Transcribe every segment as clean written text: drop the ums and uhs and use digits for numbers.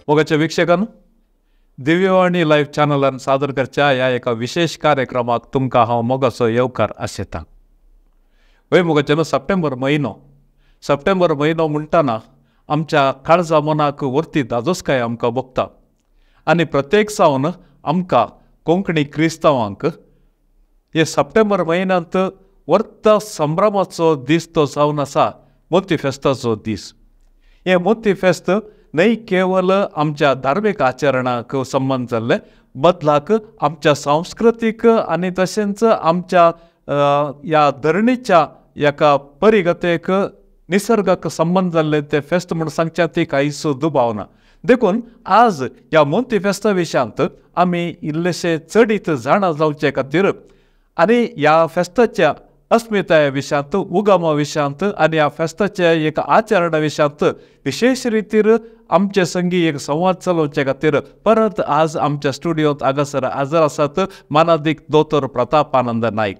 मोगाच्या वीक्षकांनो, दिव्यवाणी लायव्ह चॅनलान सादर करच्या ह्या एका विशेष कार्यक्रमाक तुमकां हांव मोगाचो येवकार आशेतां. वय मोगाच्यानो, सप्टेंबर म्हयनो, सप्टेंबर म्हयनो म्हणटना आमच्या काळजा मनाक वर्ती धादोसकाय आमकां भोगता आनी प्रत्येक सावन आमकां कोंकणी क्रिस्तांवांक हे सप्टेंबर म्हयन्यांत वर्ता संभ्रमाचो दीस तो जावन आसा मोती फेस्ताचो दीस. हें मोती फेस्त न्हय केवल आमच्या धार्मीक आचरणाक संबंद जाल्लें, बदलाक आमच्या सांस्कृतीक आनी तशेंच आमच्या ह्या धरणीच्या एका परिगतेक निसर्गाक संबंद जाल्लें तें फेस्त म्हूण सांगच्या ती कांयच दुबाव ना. देखून आज ह्या मोती फेस्ता विशयांत आमी इल्लेशे चडीत जाणा जावचे खातीर आनी ह्या फेस्ताच्या अस्मिताये विशयांत, उगमा विशयांत आनी ह्या फेस्ताच्या एक आचरणा विशयांत विशेश रितीर आमचे संगी एक संवाद चलोवचे खातीर परत आज आमच्या स्टुडियोंत हांगासर हाजर आसात मानादीक दोतोर प्रतापानंद नायक.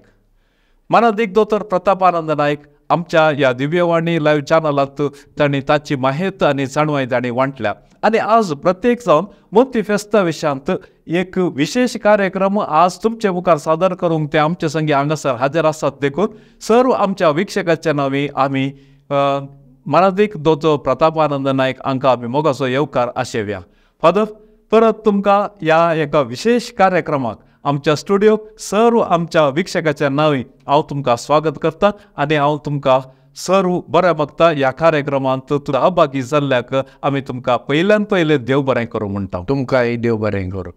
मानादीक दोतोर प्रतापानंद नायक आमच्या ह्या दिव्यवाणी लायव्ह चॅनलांत तांणी ताची माहेत आनी जाणवाय तांणी वांटल्या आनी आज प्रत्येक जावन मोती फेस्ता विशयांत एक विशेष कार्यक्रम आज तुमचे मुखार सादर करूंक ते आमचे संगी हांगासर हाजीर आसात. देखून सर्व आमच्या वीक्षकाच्या नांवी आमी मानादीक दोतोर प्रतापानंद नायक हांकां आमी मोगाचो येवकार आशेवया. फादर, परत तुमकां ह्या एका विशेष कार्यक्रमाक आमच्या स्टुडियोक सर्व आमच्या वीक्षकाच्या नांवी हांव तुमकां स्वागत करता आनी हांव तुमकां सर्व बरें मागता. ह्या कार्यक्रमांत सहभागी जाल्ल्याक आमी तुमकां पयल्यान पयलें देव बरें करूं म्हणटा. तुमकांय देव बरें करूं.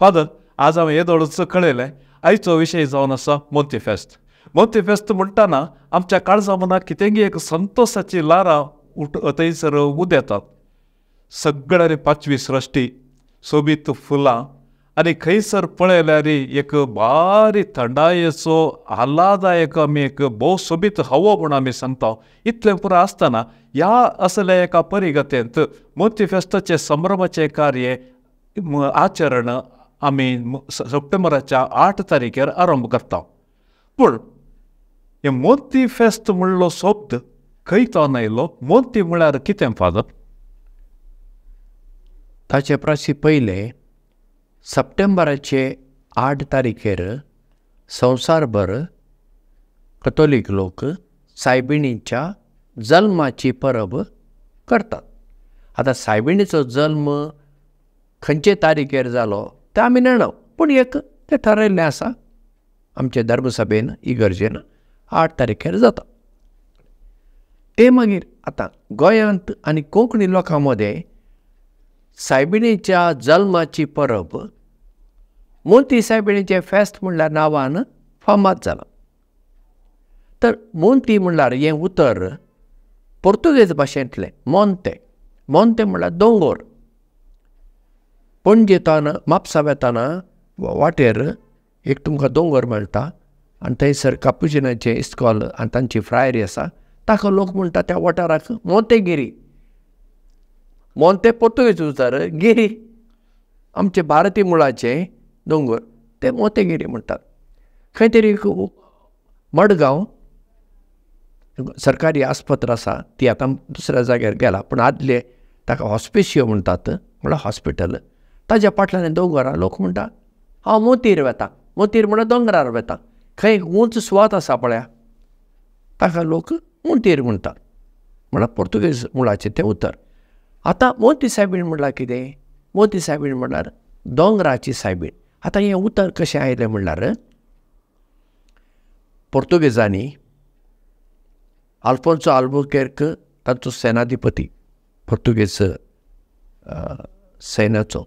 फादर, आज हांवें येदोळच कळयलें आयचो विशय जावन आसा मोती फेस्त. मोती फेस्त म्हणटना आमच्या काळजा मनाक कितेंगी एक संतोसाची ल्हारां थंयसर उदेतात. सगळ्यांनी पाचवी सृश्टी, सोबीत फुलां आनी खंयसर पळयल्यार एक भारी थंडायेचो आल्हादायक आमी एक भोव सोबीत हवो म्हूण आमी सांगता. इतलें पुरो आसतना ह्या असल्या एका परिगतेंत मोती फेस्ताचें संभ्रमाचें कार्य आचरण आमी सप्टेंबराच्या 8 तारखेर आरंभ करता. पूण हे मोती फेस्त म्हणलो शब्द खंय तो आयलो? मोती म्हळ्यार कितें फादर? ताचे प्रासी पयलें सप्टेंबराचे 8 तारखेर संवसारभर कथोलीक लोक सायबिणीच्या जल्माची परब करतात. आतां सायबिणीचो जल्म खंयचे तारखेर जालो तें आमी नेणा, पूण एक तें थारायल्लें आसा आमचे धर्मसभेन इगर्जेन 8 तारखेर जाता तें. मागीर आतां गोंयांत आनी कोंकणी लोकां मदें सायबिणीच्या जल्माची परब मोती सायबिणीचें फेस्त म्हणल्यार नांवान फामाद जालां. तर मोती म्हणल्यार हें उतर पोर्तुगेज भाशेंतलें मोन्ते. मोन्ते म्हणल्यार दोंगोर. पणजेतान म्हापसा वेताना वाटेर एक तुमकां दोंगोर मेळटा आनी थंयसर कापुजिनाचें इस्कॉल आनी तांची फ्रायरी आसा. ताका लोक म्हणटा त्या वाठाराक मोंतेगिरी. मोंते पोर्तुगेज उतर, गिरी आमचे भारतीय मुळाचे दोंगर, ते मोंतेगिरी म्हणटात. खंय तरी मडगांव सरकारी आस्पत्र आसा ती आतां दुसऱ्या जाग्यार गेला, पूण आदले ताका हॉस्पिशियो म्हणटात, म्हणल्यार हॉस्पिटल. ताज्या फाटल्यान दोंगरा लोक म्हणटा हांव मोतीर वेता. मोतीर म्हणल्यार दोंगरार वेता. खंय उंच सुवात आसा पळया ताका लोक मोतीर म्हणटात, म्हणल्यार पोर्तुगेज मुळाचें तें उतर. आतां मोती सायबीण म्हणल्यार कितें? मोती सायबीण म्हणल्यार दोंगराची सायबीण. आतां हें उतर कशें आयलें म्हणल्यार पोर्तुगेजांनी आल्फोन्सो आल्बुकेर्क तांचो सेनाधिपती पोर्तुगेज सैन्याचो,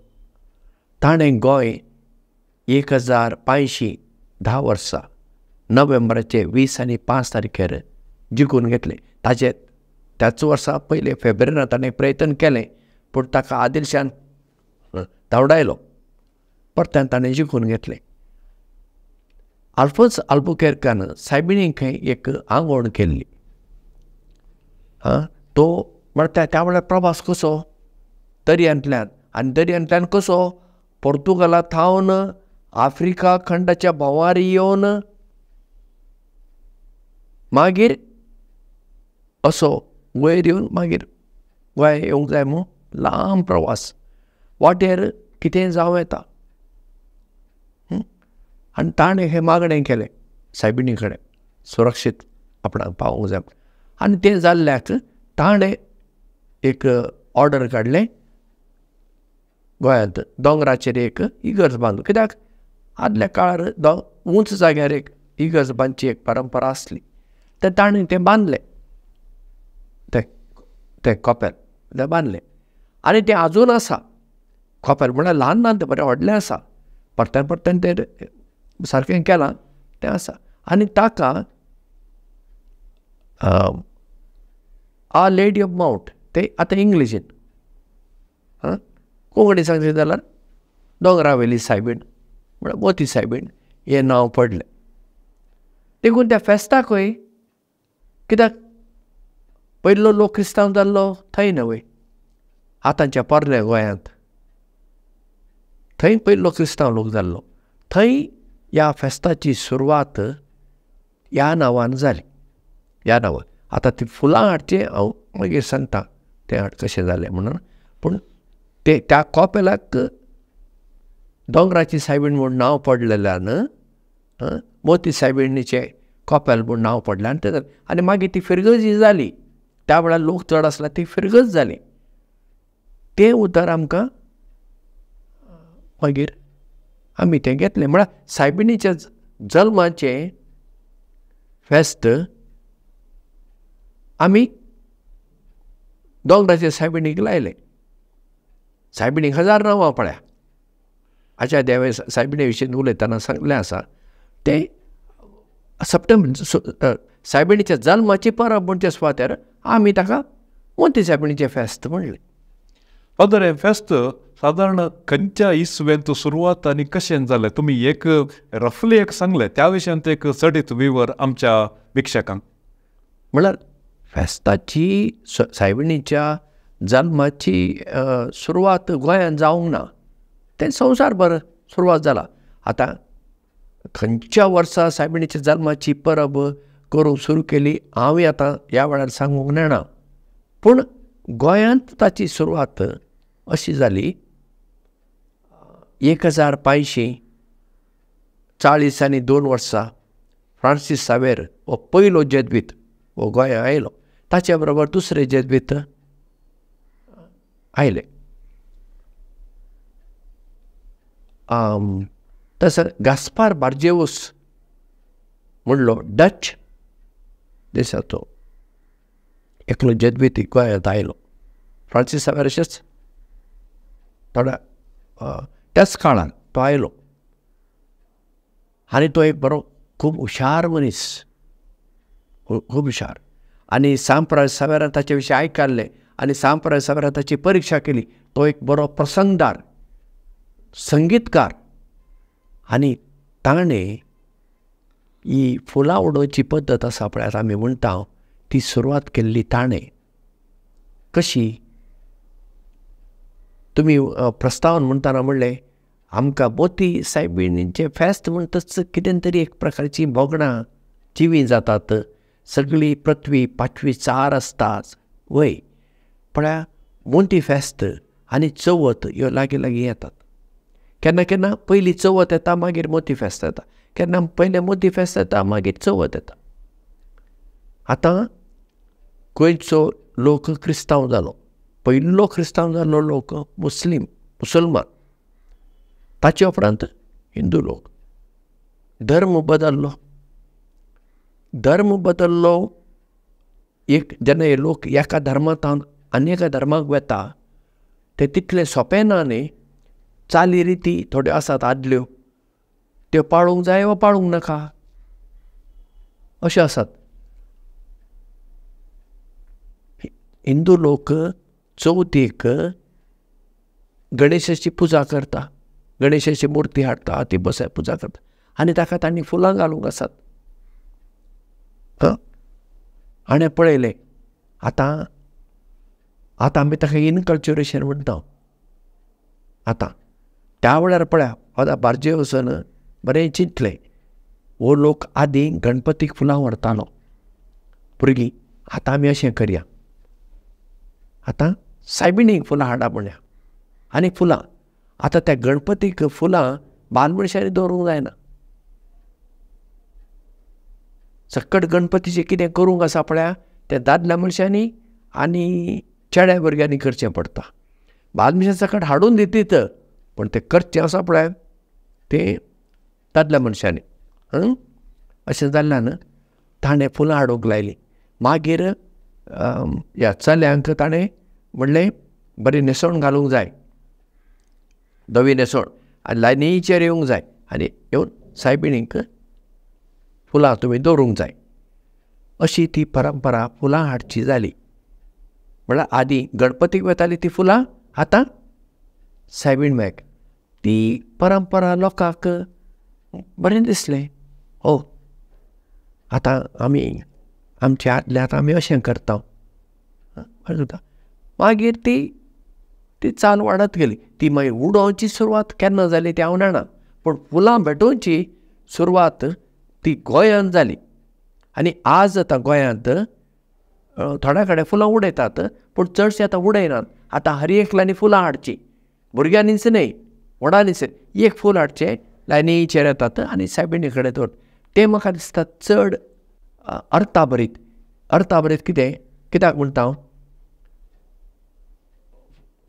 ताणें गोंय 1510 वर्सां नोव्हेंबराचे 20 आनी 5 तारखेर जिखून घेतलें. ताचे त्याच वर्सा पयले फेब्रुवारीन ताणें प्रयत्न केलें, पूण ताका आदिलशान धांवडायलो. परत्यान ताणें जिखून घेतलें. आल्फोन्स आल्बुकेर्कान सायबिणीक खंय एक आंगवण केल्ली. तो म्हळ्यार त्या वेळार प्रवास कसो दर्यांतल्यान, आनी दर्यांतल्यान कसो पोर्तुगाला थावन आफ्रिका खंडाच्या भोंवार येवन मागीर असो वयर येवन मागीर गोंय येवंक जाय म्हूण लांब प्रवास. वाटेर कितेंय जावं येता. आनी ताणें हें मागणें केलें सायबिणी कडेन सुरक्षीत आपणाक पावोवंक जाय. आनी तें जाल्ल्याक ताणें एक ऑर्डर काडलें गोंयांत दोंगराचेर एक इगर्ज बांदलो. कित्याक आदल्या काळार उंच जाग्यार एक इगर्ज बांदची एक परंपरा आसली. ते ताणें तें बांदलें, तें कॉपेल तें बांदलें आनी तें आजून आसा. कॉपेल म्हळ्यार ल्हान ल्हान तें बरें व्हडलें आसा, परत्यान परत्यान तें सारकें केलां तें आसा. आनी ताका आ लेडी ऑफ मावंट ते आतां इंग्लिशीन, कोंकणी सांगचे जाल्यार दोंगरावेली सायबीण म्हळ्यार मोती सायबीण हें नांव पडलें. देखून त्या फेस्ताकूय कित्याक पयलो लोक क्रिस्तांव जाल्लो थंय न्हय, आतांच्या पोरण्या गोंयांत थंय पयलो क्रिस्तांव लोक जाल्लो, थंय ह्या फेस्ताची सुरवात ह्या नांवान जाली. ह्या नांवान आतां ती फुलां हाडचें हांव मागीर सांगता तें हाड कशें जालें म्हणून. पूण ते त्या कॉपेलाक दोंगराची सायबीण म्हूण नांव पडलेल्यान मोती सायबिणीचें कॉपेल म्हूण नांव पडलें आनी तें आनी मागीर ती फिरगर्जी जाली. त्या वेळार लोक चड आसला ती फिरगर्ज जाली. तें उतर आमकां मागीर आमी तें घेतलें. म्हळ्यार सायबिणीच्या जल्माचें फेस्त आमी दोंगराचे सायबिणीक लायलें. सायबिणीक 1000 नांवां पळया आच्या देवे सायबिणी विशीं उलयतना सांगलें आसा. तें सप्टेंबर सायबिणीच्या जल्माची परब म्हणचे सुवातेर आमी ताका मोती सायबिणीचें फेस्त म्हणलें. फादर, हें फेस्त सादारण खंयच्या इस्वेंत सुरवात आनी कशें जालें? तुमी एक रफली एक सांगलें त्या विशयांत एक चडीत विवर आमच्या भिक्षकांक. म्हळ्यार फेस्ताची सायबिणीच्या जल्माची सुरवात गोंयांत जावंक ना, तें संवसारभर सुरवात जाला. आतां खंयच्या वर्सा सायबिणीच्या जल्माची परब करूंक सुरू केली हांवूय आतां ह्या वेळार सांगूंक नेणा, पूण गोंयांत ताची सुरवात अशी जाली 1540 आनी 2 वर्सां फ्रांसीस सावेर हो पयलो जेजवीत हो गोंयांत आयलो. ताचे बरोबर दुसरे जेजवीत आयले. तसो गास्पार बार्जेवस म्हणलो डच देशाचो एकलो जेजवीत गोंयांत आयलो. फ्रांसीस सावेर अशेंच थोड्या त्याच काळान तो आयलो आनी तो एक बरो खूब हुशार मनीस, खूब हुशार. आनी सांप्रास सावेरान ताचे विशीं आयकल्लें आनी सांप्रास सावेरान ताची परिक्षा केली. तो एक बरो प्रसंगदार, संगीतकार आनी ताणें ही फुलां उडोवची पद्दत आसा पळय आतां आमी म्हणटा ती सुरवात केल्ली ताणें. कशी? तुमी प्रस्तावन म्हणटना म्हणलें आमकां मोती सायबिणीचें फेस्त म्हणटच कितें तरी एक प्रकारची भोगणां जिवीं जातात, सगळी पृथ्वी पाचवी चार आसताच वय. पळया मोती फेस्त आनी चवथ ह्यो लागीं लागीं येतात. केन्ना केन्ना पयलीं चवथ येता मागीर मोती फेस्त येता, केन्ना पयलें मोती फेस्त येता मागीर चवथ येता. आतां गोंयचो लोक क्रिस्तांव जालो, पयलो क्रिस्तांव जाल्लो लोक मुस्लीम मुसलमान, ताचे उपरांत हिंदू लोक. धर्म बदल्लो, धर्म बदल्लो एक जेन्ना हे लोक एका धर्मांत आनी एका धर्माक वता ते तितलें सोंपें ना न्ही. चाली रिती थोड्यो आसात आदल्यो, त्यो पाळूंक जाय वा पाळूंक नाका अश्यो आसात. हिंदू लोक चवथीक गणेशाची पुजा करता, गणेशाची मुर्ती हाडटा, ती बसय पुजा करता आनी ताका तांणी फुलां घालूंक आसात. हाणें पळयलें आतां आतां आमी ताका इनकल्चरेशन म्हणटा. आतां त्या वेळार पळया आतां बार्जे वचून बरें चिंतलें, हो लोक आदीं गणपतीक फुलां व्हरतालो भुरगीं, आतां आमी अशें करया, आतां सायबिणीक फुलां हाडा म्हणया. आनी फुलां. आतां त्या गणपतीक फुलां बाल मनशांनी दवरूंक जायना. सकट गणपतीचें कितें करूंक आसा पळया तें दादल्या मनशांनी आनी चेड्या भुरग्यांनी करचें पडटा. बाल मनशां सकट हाडून दितीत पूण तें करचें आसा पळय तें दादल्या मनशांनी. अशें जाल्ल्यान ताणें फुलां हाडूंक लायलीं. मागीर ह्या चल्यांक ताणें म्हणलें बरी न्हेसवण घालूंक जाय, धवी न्हेसवण, आनी लायनीचेर येवंक जाय आनी येवन सायबिणीक फुलां तुमी दवरूंक जाय. अशी ती परंपरा फुलां हाडची जाली. म्हळ्यार आदीं गणपतीक वताली ती फुलां आतां सायबीण मायक. ती परंपरा लोकांक बरें दिसलें. हो आतां आमी आमचे आदले आतां आमी अशें करता. मागीर ती ती चाल वाडत गेली. ती मागीर उडोवची सुरवात केन्ना जाली ती हांव जाणा, पूण फुलां भेटोवची सुरवात ती गोंयांत जाली. आनी आज आतां गोंयांत थोड्या कडेन फुलां उडयतात पूण चडशें आतां उडयनात. आतां हर एकल्यांनी फुलां हाडचीं, भुरग्यांनीच न्हय व्हडांनीच एक फूल हाडचें, लायनीचेर येतात आनी सायबिणी कडेन दवर. तें म्हाका दिसता चड अर्थाभरीत. अर्थाभरीत कितें कित्याक म्हणटा हांव,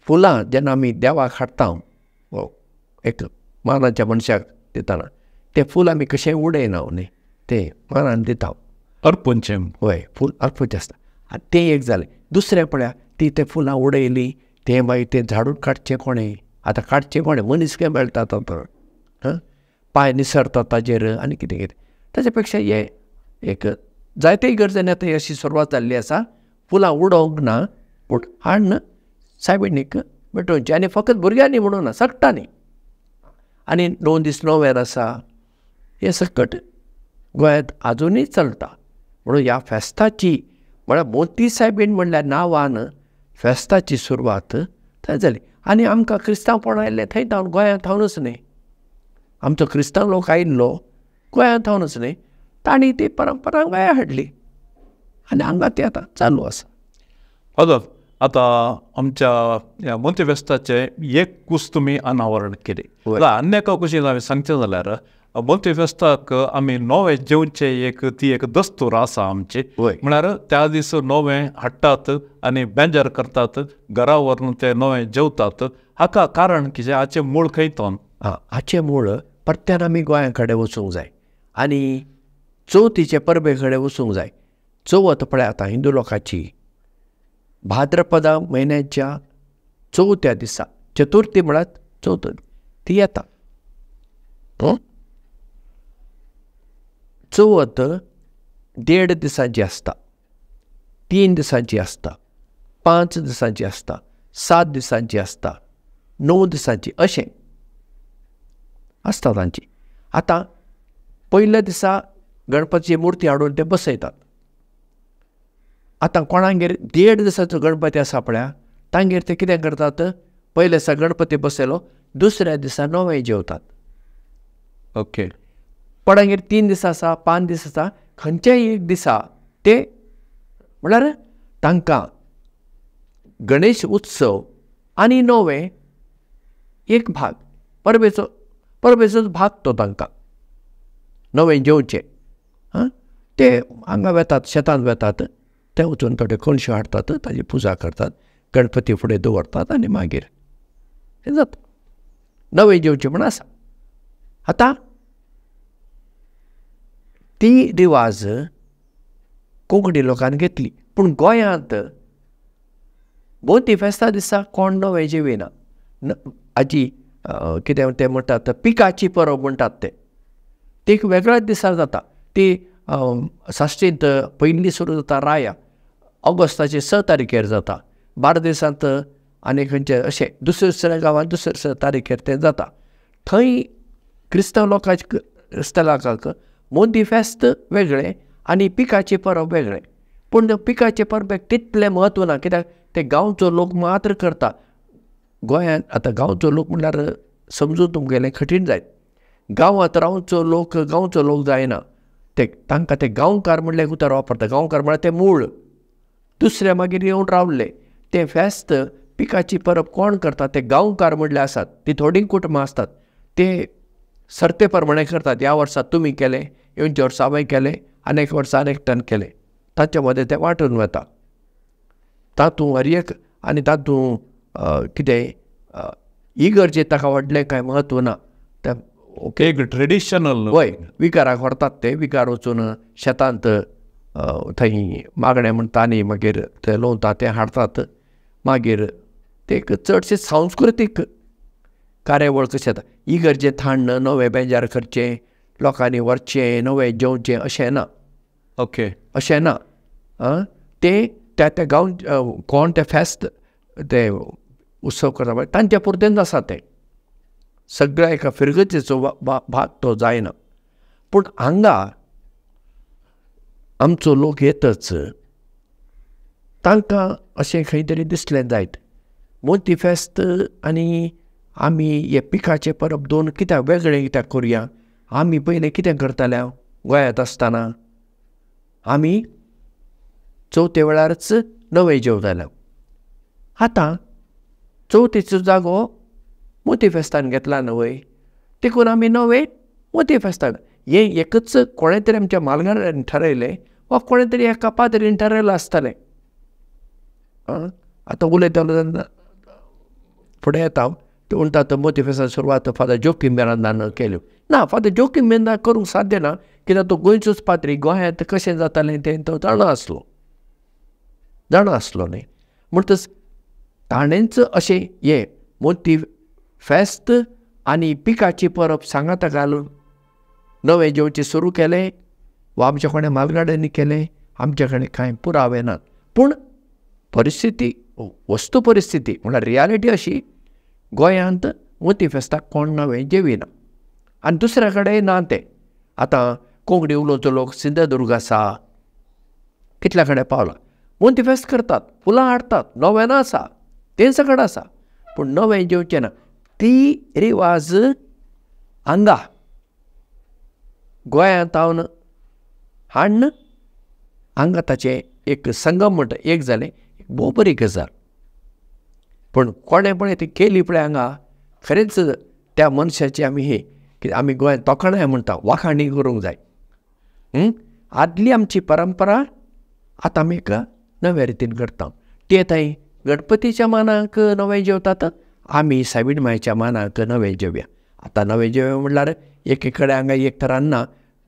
फुलां जेन्ना आमी देवाक हाडटा एक मानाच्या मनशाक दितना तें फूल आमी कशें उडयना न्ही, तें मानान दिता अर्पूंचें. हय, फूल अर्पूंचें आसता. आनी तें एक जालें. दुसरें पळया ती तें फुलां उडयलीं तें मागीर तें झाडून काडचें कोणें, आतां काडचें कोणें, मनीस खंय मेळटा आतां, पांय निसरता ताजेर आनी कितें कितें. ताजे पेक्षा हें एक जायते गरजेन आतां अशी सुरवात जाल्ली आसा. फुलां उडोवंक ना पूण हाडून सायबिणीक भेटोवची, आनी फकत भुरग्यांनी म्हणून ना, सगटांनी. आनी 9 दीस नोवेर आसा, हें सकट गोंयांत आजुनूय चलता. म्हणून ह्या फेस्ताची म्हळ्यार मोती सायबीण म्हणल्यार नांवान फेस्ताची सुरवात थंय जाली. आनी आमकां क्रिस्तांवपण आयिल्लें थंय थावन, गोंयांत थावनूच न्ही, आमचो क्रिस्तांव लोक आयिल्लो गोंयांत थावनूच न्ही, तांणी ती परंपरा गोंया हाडली आनी हांगा ती आतां चालू आसा. फादर, आतां आमच्या ह्या मोती फेस्ताचें एक कूस तुमी अनावरण केली. आनी एका कुशीन हांवें सांगचें जाल्यार मोती फेस्ताक आमी नवें जेवचें एक ती एक दस्तूर आसा आमची. म्हळ्यार त्या दीस नवें हाडटात आनी बेंजार करतात, घरा व्हरून ते नवें जेवतात. हाका कारण कितें, हाचें मूळ खंय तो? हाचें मूळ परत्यान आमी गोंया कडेन वचूंक जाय आनी चवथीचे परबे कडेन वचूंक जाय. चवथ पळय आतां हिंदू लोकांची भाद्रपदा म्हयन्याच्या चवथ्या दिसा, चतुर्थी म्हळ्यार चवथ ती येता. चवथ 1.5 दिसांची आसता, 3 दिसांची आसता, 5 दिसांची आसता, 7 दिसांची आसता, 9 दिसांची, अशें आसता तांची. आतां पयल्या दिसा गणपतीची मुर्ती हाडून ते बसयतात. आतां कोणागेर 1.5 दिसाचो गणपती आसा पळया, तांगेर ते कितें करतात, पयल्या दिसा गणपती बसयलो, दुसऱ्या दिसा नवें जेवतात. ओके. कोणागेर 3 दीस आसा, 5 दीस आसा, खंयच्याय एक दिसा ते म्हळ्यार तांकां गणेश उत्सव आनी नवें एक भाग, परबेचो परबेचोच भाग तो तांकां नवें जेवचें. आं, ते हांगा वेतात, शेतांत वेतात, ते वचून थोड्यो कणश्यो हाडटात, ताजी पुजा करतात, गणपती फुडें दवरतात आनी मागीर हें जाता, नवें जेवचें म्हण आसा. आतां ती रिवाज कोंकणी लोकान घेतली, पूण गोंयांत मोती फेस्ता दिसा कोण नवें जेविना. आजी कितें तें म्हणटात, पिकाची परब म्हणटात ते, ती एक वेगळ्याच दिसा जाता. ती साश्टींत पयलीं सुरू जाता राया, ऑगस्टाचे 6 तारखेर जाता, बार्देसांत आनी खंयचे अशें दुसऱ्या दुसऱ्या गांवांत दुसऱ्या दुसऱ्या तारखेर तें जाता. थंय क्रिस्तांव लोकांक, क्रिस्तांव लोकांक मोदी फेस्त वेगळें आनी पिकाची परब वेगळें. पूण पिकाचे परबेक तितलें म्हत्व ना, कित्याक ते गांवचो लोक मात्र करता. गोंयांत आतां गांवचो लोक म्हणल्यार समजून तुमगेलें कठीण जायत, गांवांत रावचो लोक गांवचो लोक जायना, ते तांकां ते गांवकार म्हणलें उतर वापरता. गांवकार म्हळ्यार ते मूळ दुसरे मागीर येवन रावले, तें फेस्त पिकाची परब कोण करता ते गांवकार म्हणले आसात, ती थोडीं कुटुंबां आसतात, ते सर्ते प्रमाणे करतात. ह्या वर्सा तुमी केलें, येवच्या वर्सा हांवें केलें, आनी एक वर्सा आनी एकट्यान केलें, ताच्या मदें तें वांटून वता. तातूंत हर एक आनी तातूंत कितें इगर्जेक ताका व्हडलें कांय म्हत्व ना. ते एक ट्रेडिशनल वय विकाराक व्हरतात, ते विकार वचून शेतांत थंय मागणें म्हणटा आनी मागीर ते लुंवता तें हाडटात. मागीर ते एक चडशें सांस्कृतीक कार्यावळ कशें जाता, इगर्जेंत हाडून नवें बेजार करचें, लोकांनी व्हरचें, नवें जेवचें अशें ना. ओके, अशें ना. ते त्या त्या गांव कोण ते फेस्त ते उत्सव करता पळय तांच्या पुरतेंच आसा तें, सगळ्या एका फिरगजेचो भाग तो जायना. पूण हांगा आमचो लोक येतच तांकां अशें खंय तरी दिसलें जायत मोती फेस्त आनी आमी हे पिकाचे परब दोन कित्याक वेगळें कित्याक करुया. आमी पयलें कितें करताले गोंयांत आसतना, आमी चवथे वेळारच नवें जेवताले. आतां चवथीचो जागो मोती फेस्तान घेतला न्हय, देखून आमी नवें मोती फेस्तान हें एकच कोणें तरी आमच्या म्हालगड्यांनी ठरयलें वा कोणें तरी एका पाद्रीन ठरयलां आसतलें. आतां उलयतालो तेन्ना फुडें येता ते म्हणटा मोती फेस्तान सुरवात फादर जोकीम मिरांदान केल्यो. ना, फादर जोकीम मिरांदा करूंक साध्य ना, कित्याक तो गोंयचोच पाद्री, गोंयांत कशें जातालें तें तो जाणा आसलो, जाणा आसलो न्ही. म्हणटच ताणेंच अशें हें मोती फेस्त आनी पिकाची परब सांगाता घालून नवें जेवचें सुरू केलें वा आमच्या कोणें म्हालगड्यांनी केलें, आमच्या कडेन कांय पुरावे नात. पूण परिस्थिती, वस्तू परिस्थिती म्हणल्यार रियालिटी अशी, गोंयांत मोती फेस्ताक कोण नवें जेविना आनी दुसऱ्या कडेन ना तें. आतां कोंकणी उलोवचो लोक सिंधुदुर्ग आसा, कितल्या कडेन पावला, मोती फेस्त करतात, फुलां हाडटात, नवें आसा, तें सगळें आसा, पूण नवें जेवचें ना. ती रिवाज हांगा गोंयांत हांव हाडून हांगा ताचें एक संगम म्हणटा एक जालें, भोव बरी गजाल. पूण कोणें पळय ती केली पळय हांगा, खरेंच त्या मनशाची आमी हे कित्याक आमी गोंयांत तोखणाय म्हणटा, वाखाणी करूंक जाय. आदली आमची परंपरा आतां आमी एका नव्या रितीन करता. ते थंय गणपतीच्या मानाक नवें जेवतात, आमी सायबीण मायच्या मानाक नवें जेवया. आतां नवें जेवया म्हणल्यार एके कडेन हांगा एक तरान ना,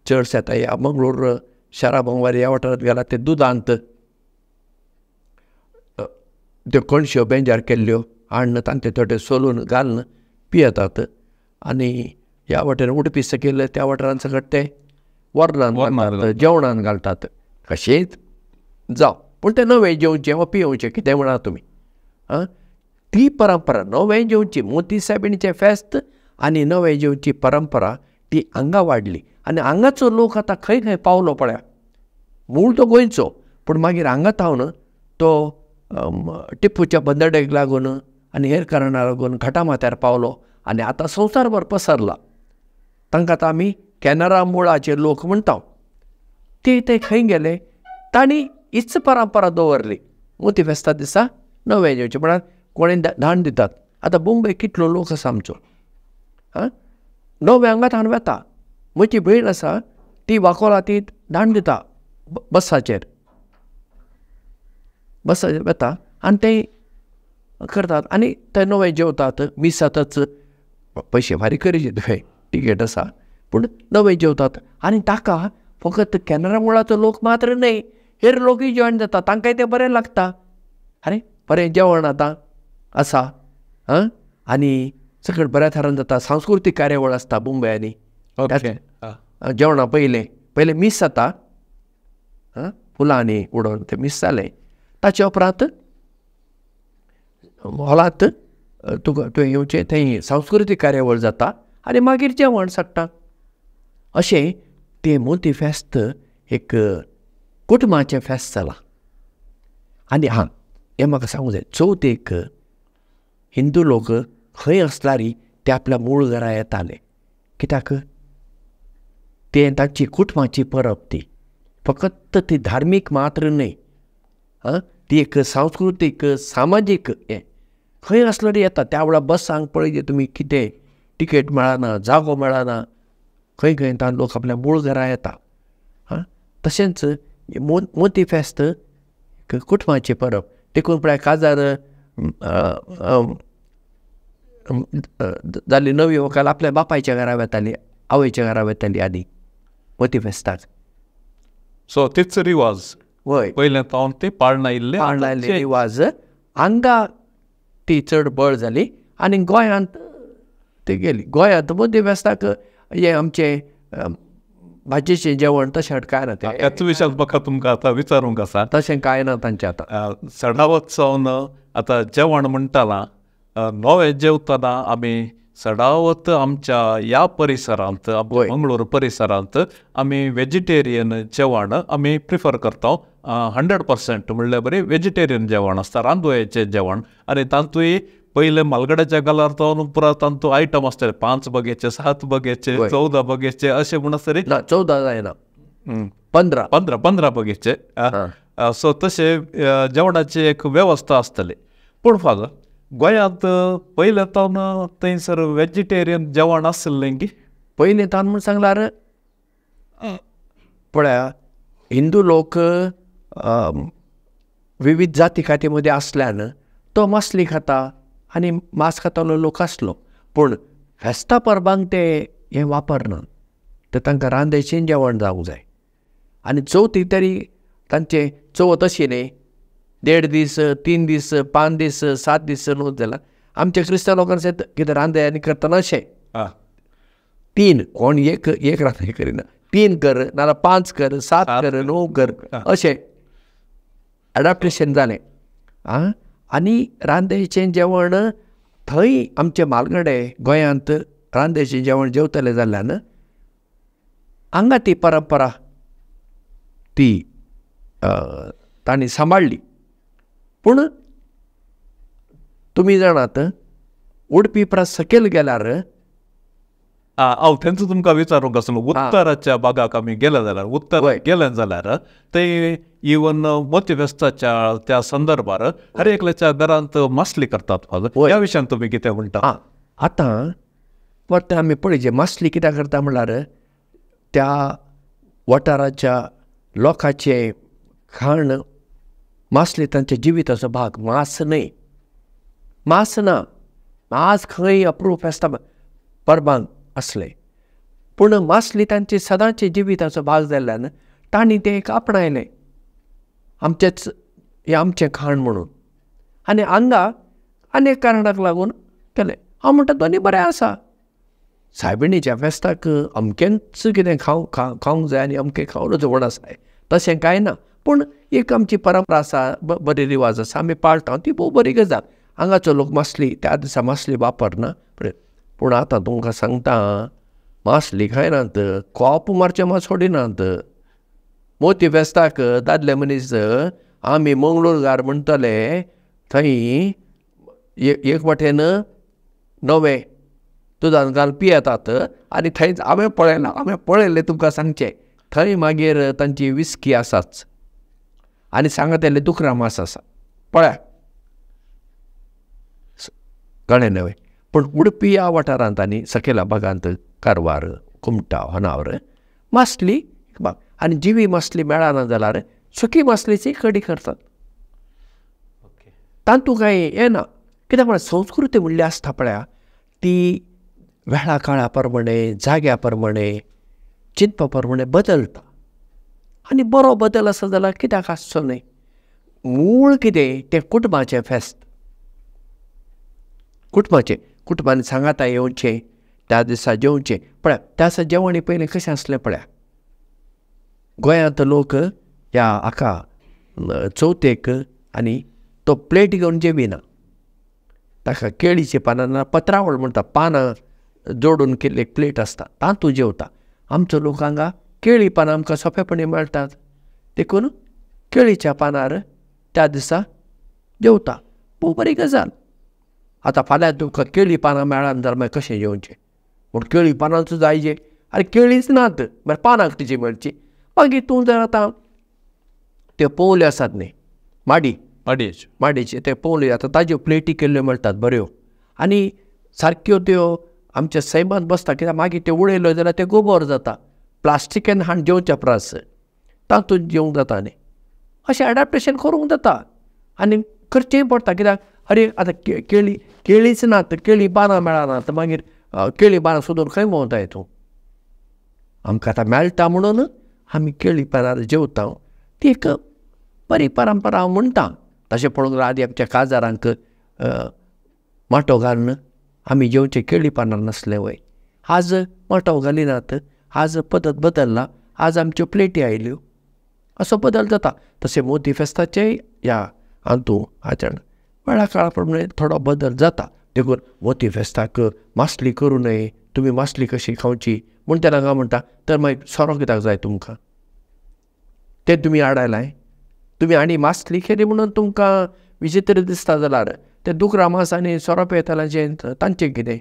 चडशे आतां ह्या मंगळूर शारा बोंगवार ह्या वाठारांत गेला ते दुदांत त्यो कणश्यो बेंजार केल्ल्यो हाडून तांचे थोडे सोलून घालून पियेतात. आनी ह्या वाटेन उडपी सकयल त्या वाठारान सकट ते वरणान घालतात, जेवणान घालतात, कशेंच जावं, पूण तें नवें जेवचें वा पियोवचें कितें म्हणा तुमी. आं, ती परंपरा नवें जेवची, मोती सायबिणीचें फेस्त आनी नवें जेवची परंपरा ती हांगा वाडली. आनी हांगाचो लोक आतां खंय खंय पावलो पळया, मूळ तो गोंयचो, पूण मागीर हांगा थावन तो टिप्पूच्या बंदडेक लागून आनी हेर कारणां लागून घाटा माथ्यार पावलो आनी आतां संवसारभर पसरला. तांकां आतां आमी कॅनरा मुळाचे लोक म्हणटा. ते ते खंय गेले, तांणी हीच परंपरा दवरली. मोती फेस्ता दिसा नवें जेवचें म्हळ्यार कोणें धाड दितात. आतां मुंबय कितलो लोक आसा आमचो, आं, नवें हांगा थावन वता. म्हजी भयण आसा ती वाकोला ती धाड दिता बसाचेर, बसाचेर वता आनी ते करतात आनी ते नवें जेवतात. मिसातच पयशे फारीक करचे तुवें, टिकेट आसा, पूण नवें जेवतात. आनी ताका फकत कॅनरा मुळाचो लोक मात्र न्हय, हेर लोकूय जॉयन जाता, तांकांय तें बरें लागता. आरे बरें जेवण आतां आसा, आं, आनी सगळें बऱ्या थरान जाता. सांस्कृतीक कार्यावळ आसता मुंबयांनी, जेवणां पयलें पयलें मीस जाता, आं, फुलांनी उडोवन तें मीस जालें, ताच्या उपरांत हॉलांत तुका तुवें येवचें, थंय सांस्कृतीक कार्यावळ जाता आनी मागीर जेवण सगळ्यांक. अशें तें मोती फेस्त एक कुटुंबाचें फेस्त जालां. आनी हां, हें म्हाका सांगूंक जाय, चवथीक हिंदू लोक खंय आसल्यार ते आपल्या मूळ घरा येताले, कित्याक तें तांची कुटुंबाची परब, ती फकत ती धार्मीक मात्र न्हय, आं, ती एक सांस्कृतीक सामाजीक हें. खंय आसलो येता. त्या वेळार बसांक पळयचे तुमी कितें टिकेट मेळना, जागो मेळना, खंय खंय तान लोक आपल्या मूळ घरा येता. आं, तशेंच मोती फेस्त कुटुंबाचें परब. देखून पळय काजार जाली नवी व्हंकल आपल्या बापायच्या घरा वेताली, आवयच्या घरा वेताली आदी मोती फेस्ताक. सो तीच रिवाज वय पयलें तावन ती पाळणा आयिल्ले, पाळणा आयिल्ले रिवाज हांगा ती चड बळ जाली आनी गोंयांत ती गेली. गोंयांत मोती फेस्ताक हें आमचें भाजयेचें जेवण तशें कांय ना. त्याच विशयान म्हाका तुमकां आतां विचारूंक आसा. तशें कांय ना तांचें आतां चडावत जावन आतां जेवण म्हणटना नवें जेवतना आमी चडावत आमच्या ह्या परिसरांत, मंगळूर परिसरांत आमी वेजिटेरियन जेवण आमी प्रिफर करता. 100% म्हणल्यार बरी वेजिटेरियन जेवण आसता, रांदोळेचें जेवण. आनी तातूंय पयले मालगड्याच्या गालार जावन पुरा तांतू आयटम आसतले, 5 बगेचे, 7 बगेचे, 14 बगेचे अशें म्हूण आसतले. ना 14 जायना, 15 15 बगेचे. सो तशें जेवणाची एक वेवस्था आसतली. पूण फादर गोंयांत पयलें तावन थंयसर वेजिटेरियन जेवण आशिल्लें की पयलें तावन म्हूण सांगल्यार पळया हिंदू लोक विविध जाती खाती मदीं आसल्यान तो मासली खाता आनी मांस खातालो लोक आसलो. पूण फेस्ता परबांक ते हें वापरना, ते तांकां रांदेचें जेवण जावंक जाय. आनी चवथी तरी तांचें चवथ अशी न्ही 1.5 दीस, 3 दीस, 5 दीस, 7 दीस न्हू जाल्यार आमच्या क्रिस्तांव लोकांक कितें रांदे आनी करतना अशें 3 कोण एक एक रांदे करिना, 3 कर नाजाल्यार 5 कर, 7 कर, 9 कर, अशें एडाप्टेशन जालें. आं, आनी रांदेचें जेवण थंय आमचे मालगडे गोंयांत रांदेचें जेवण जेवतले जाल्ल्यान हांगा ती परंपरा ती तांणी सांबाळ्ळी. पूण तुमी जाणात उडपी परस सकयल गेल्यार हांव थंयच तुमकां विचारूंक आसलो, उत्तराच्या भागाक आमी गेले जाल्यार, उत्तर गेले जाल्यार ते इवन मोती फेस्ताच्या त्या संदर्भार हर एकल्याच्या घरांत मासली करतात. ह्या विशयान तुमी कितें म्हणटा? आतां परतें आमी पळयचें मासली कित्याक करता म्हणल्यार त्या वाठाराच्या लोकांचें खाण मासली तांच्या जिविताचो भाग, मांस न्हय. मांस ना, मांस खंय अप्रूप फेस्ता परबांक आसलें, पूण मासली तांचे सदांचे जिविताचो भाग जाल्ल्यान तांणी तें एक आपणायलें आमचेच हें आमचें खाण म्हणून. आनी हांगा अनेक कारणाक लागून केलें. हांव म्हणटा दोनी बरें आसा, सायबिणीच्या फेस्ताक अमकेंच कितें खावंक जाय आनी अमकें खावनच व्हड आसा तशें कांय ना. पूण एक आमची परंपरा आसा, बरी रिवाज आसा, आमी पाळटा, ती भोव बरी गजाल. हांगाचो लोक मासली त्या दिसा मासली वापरना. पूण आतां तुमकां सांगता मासली खायनात, कोप मारचें मात सोडिनात. मोती फेस्ताक दादले मनीस आमी मंगळूरगार म्हणटले थंय एक वाटेन नवें दुदान घाल पियेतात आनी थंयच हांवें पळयलां, हांवें पळयल्लें तुमकां सांगचें, थंय मागीर तांची विस्की आसाच आनी सांगतले दुकरा मांस आसा पळया, कळ्ळें न्हय. पूण उडपी ह्या वाठारांत आनी सकयल्या भागांत कारवार, कुमटा, होनावर मासली भाग आनी जिवी मासली मेळना जाल्यार सुकी मासलीची कडी करतात. तातूंत कांय येना, कित्याक म्हळ्यार संस्कृती म्हणली आसता पळया ती वेळा काळा प्रमाणे, जाग्या प्रमाणे, चिंतपा प्रमाणे बदलता. आनी बरो बदल आसा जाल्यार कित्याक आसचो न्हय. मूळ कितें तें कुटुंबाचें फेस्त, कुटुंबाचें, कुटुंबान सांगाता येवचें, त्या दिसा जेवचें. पळया त्या दिसा जेवण पयलीं कशें आसलें पळया, गोंयांत लोक ह्या हाका चवथेक आनी तो प्लेट घेवन जेविना, ताका केळीची पानां ना पत्रावळ म्हणटा, पानां जोडून केल्ली एक प्लेट आसता तातूंत जेवता. आमचो लोक हांगा केळी पानां आमकां सोंपेपणी मेळटात, देखून केळीच्या पानार त्या दिसा जेवता. भोव बरी गजाल. आतां फाल्यां तुमकां केळी पानां मेळना जाल्यार मागीर कशें जेवचें, पूण केळी पानांचो जायजे, आनी केळीच नात मागीर पानांक तिची मेळची. मागीर तूं जर आतां त्यो पोवल्यो आसात न्ही माडी, माडयेच्यो माडयेच्यो ते पोवले आतां ताज्यो प्लेटी केल्ल्यो मेळटात बऱ्यो आनी सारक्यो त्यो आमच्या सैमांत बसता कित्याक मागीर त्यो उडयल्यो जाल्यार ते गोबोर जाता. प्लास्टिकेन हाण जेवच्या परस तातूंत जेवंक जाता न्ही. अशें एडाप्टेशन करूंक जाता आनी करचेंय पडटा कित्याक अरे आतां केळी केळीच ना तर केळी पानां मेळना तर मागीर केळी पानां सोदून खंय भोंवताय तूं. आमकां आतां मेळटा म्हणून आमी केळी पानार जेवता. ती एक बरी परंपरा हांव म्हणटा. तशें पळोवंक गेल्यार आदी आमच्या काजारांक माटो घालून आमी जेवचे केळी पानार नासले वय. आज माटो घालिनात, आज पद्दत बदल्ला, आज आमच्यो प्लेटी आयल्यो, असो बदल जाता. तशें मोती फेस्ताचेय ह्या हातूंत आचरण वेळा काळा प्रमाणे थोडो बदल जाता. देखून मोती फेस्ताक मासली करूं नये, तुमी मासली कशी खावची म्हूण तेन्ना हांव म्हणटा तर मागीर सोरो कित्याक जाय तुमकां, तें तुमी आडायलाय. तुमी आनी मासली केली म्हणून तुमकां विचित्र दिसता जाल्यार ते दुकरा मास आनी सोरो पियेताल्यांचें तांचें कितें.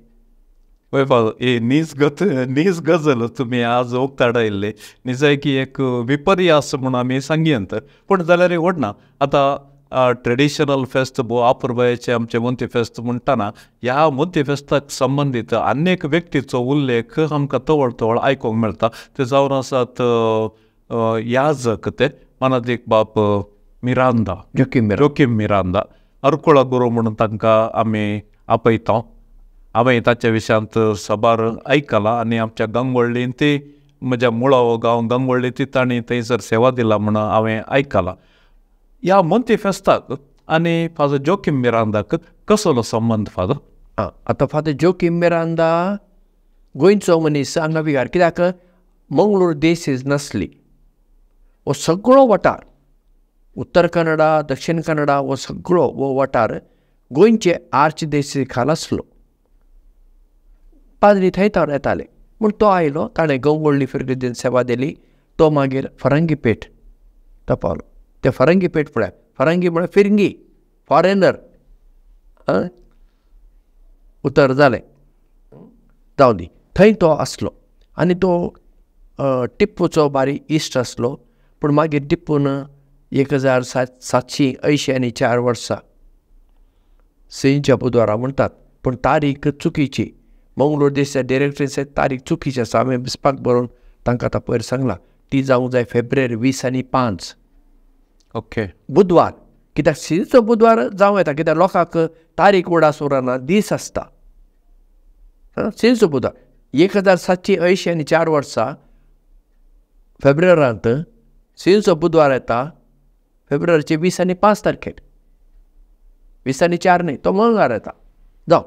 वय फादर, ही नीज गत नीज गजल तुमी आज उक्ताडायल्ली निजाय की एक विपर्यास म्हूण आमी सांगयत पूण जाल्यार व्हडना. आतां ट्रेडिशनल फेस्त भोव अपुरबायेचें आमचें मोंती फेस्त म्हणटना ह्या मोंती फेस्ताक संबंदीत अनेक व्यक्तीचो उल्लेख आमकां तवळ तवळ आयकूंक मेळटा. ते जावन आसात याजक ते मानादीक बाप मिरांदा, जोकीम मिरांदा, अरकुळा गुरू म्हणून तांकां आमी आपयता. हांवें ताच्या विशयांत साबार आयकलां आनी आमच्या गंगोळ्ळीन ती म्हज्या मुळावो गांव गंगोळ्ळी ती तांणी थंयसर सेवा दिला म्हणून हांवें आयकलां. ह्या मोंती फेस्ताक आनी फादर जोकीम मिरांदाक कसलो संबंद फादर? आं, आतां फादर जोकीम मिरांदा गोंयचो मनीस हांगा विगार कित्याक मंगळूर देसीज नासली. हो सगळो वाठार उत्तर कन्नडा दक्षिण कन्नडा हो सगळो हो वाठार गोंयचे आर्च देसी खाल आसलो. पाद्री थंय तर येताले म्हूण तो आयलो, ताणें गंगोळ्ळी फिरगेजीन सेवा दिली. तो मागीर फरंगी पेठ तो पावलो. ते फरंगी पेठ पळय, फरंगी म्हळ्यार फिरंगी, फॉरेनर उतर जालें जावं दी. थंय तो आसलो आनी तो टिप्पूचो बारी इश्ट आसलो. पूण मागीर टिप्पून 1784 वर्सा सिंच्या बुधवारा म्हणटात पूण तारीख चुकीची, मंगळूर देशच्या डिरेक्टरीचे तारीख चुकीची आसा. हांवें बिस्पाक बरोवन तांकां आतां पयर सांगलां ती जावंक जाय फेब्रुवारी 20 आनी 5. ओके, बुधवार कित्याक सिंचो बुधवार जावं येता कित्याक लोकांक तारीख उडास उरना, दीस आसता. सिंचो बुधवार 1784 वर्सा फेब्रुवारांत सिंचो बुधवार येता, फेब्रुवारीचे 20 आनी 5 तारखेर, 20 आनी 4 न्ही, तो मंगळार येता. जावं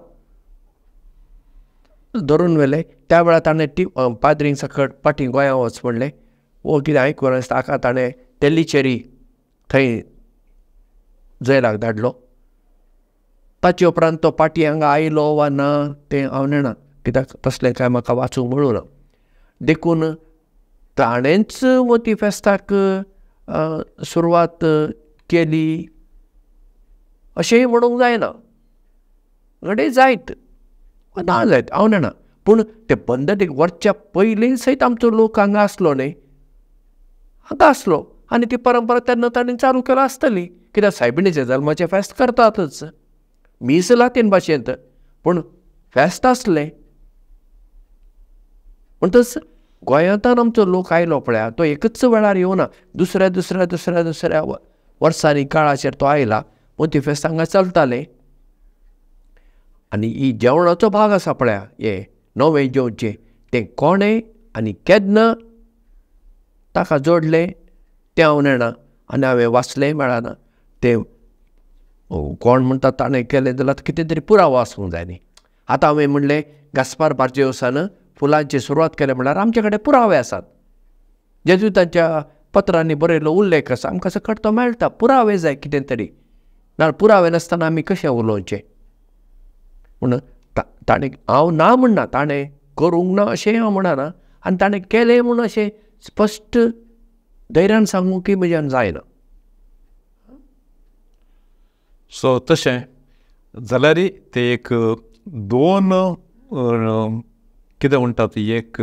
धरून व्हेले. त्या वेळार ताणें टी पाद्रींक सकट पाटी गोंया वच म्हणलें. वो कितें आयकून आसता हाका ताणें तेल्लीचेरी थंय जैलाक धाडलो. ताचे उपरांत तो पाटी हांगा आयलो वा ना तें हांव नेणा कित्याक तसलें कांय म्हाका वाचूंक मेळूं ना. देखून ताणेंच मोती फेस्ताक सुरवात केली अशेंय म्हणूंक जायना, घडये जायत ना जायत हांव नेणा. पूण ते बंदतीक वचच्या पयलीं सयत आमचो लोक हांगा आसलो न्ही, हांगा आसलो आनी ती परंपरा तेन्ना तांणी चालू केला आसतली कित्याक सायबिणीच्या जल्माचें फेस्त करतातच, मीस लातीन भाशेंत पूण फेस्त आसलें. म्हणटच गोंयांतान आमचो लोक आयलो पळया तो एकच वेळार येवना, दुसऱ्या दुसऱ्या दुसऱ्या दुसऱ्या वर्सांनी काळाचेर तो आयला. मोती फेस्त हांगा चलतालें. आनी ही जेवणाचो भाग आसा पळया हे नवें जेवचें तें कोणें आनी केन्ना ताका जोडलें तें हांव नेणा आनी हांवें वाचलेंय मेळना. तें कोण म्हणटा ताणें केलें जाल्यार कितें तरी पुरावो आसूंक जाय न्ही. आतां हांवें म्हणलें गास्पार बार्जेवसान फुलांची सुरवात केली म्हणल्यार आमचे कडेन पुरावे आसात, जेजुतांच्या पत्रांनी बरयल्लो उल्लेख आसा, आमकां सकट तो मेळटा. पुरावे जाय कितें तरी, ना पुरावे नासतना आमी कशें उलोवचें. म्हूण ताणें हांव ना म्हणना, ताणें करूंक ना अशें हांव म्हणना आनी ताणें केलें म्हूण अशें स्पश्ट धैर्यान सांगूंक की म्हज्यान जायना. सो तशें जाल्यार ते एक दोन कितें म्हणटात, एक